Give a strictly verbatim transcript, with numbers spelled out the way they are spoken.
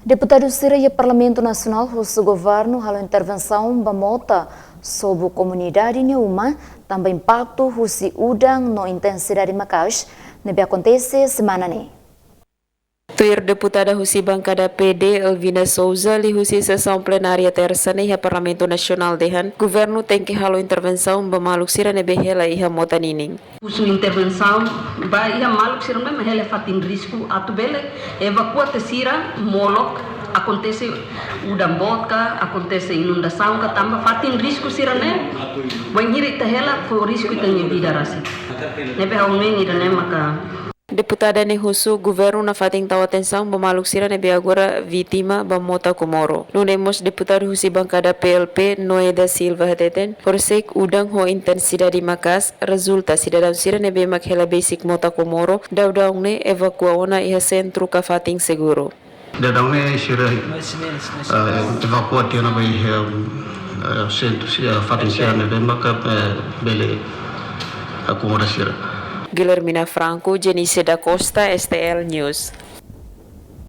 Deputadu sira iha Parlamentu Nasionál husu governu halo intervensaun ba mota sobu komunidade nia uma, tanba impaktu husi udan no intensidade maka'as ne'ebé akontese semana ne'e. Tuir deputada husi bankada P D, Elvina Souza, liuhusi sesaun plenária Tersa ne'e iha Parlamentu Nasionál dehan, governu tenke halo intervensaun ba maluk sira ne'ebé hela iha mota ninin. Husu intervensaun ba iha maluk sira ne'ebé hela fatin risku atu bele evakua tiha sira molok akontese udan boot ka, akontese inundasaun ka, tanba fatin risku sira-ne'e, bainhira ita hela fó risku ita-nia vida rasik. Ne'ebé ha'u hanoin ida-ne'e maka Deputada ne'e husu governu nafatin tau atensaun ba maluk sira ne'ebé agora vítima ba mota Comoro. Nune'e mós deputadu husi bankada P L P, Noé da Silva hateten, horisehik udan ho intensidade maka'as, rezulta sidadaun sira ne'ebé mak hela besik mota Comoro daudaun ne'e evakua ona iha sentru ka fatin seguru. Daudaun ne'e sira, eh, evakua tiha ona ba iha, eh, sentru sira, fatin sira ne'ebé maka, eh, bele akomoda sira. Guilhermina Franco, Jenice da Costa, S T L News.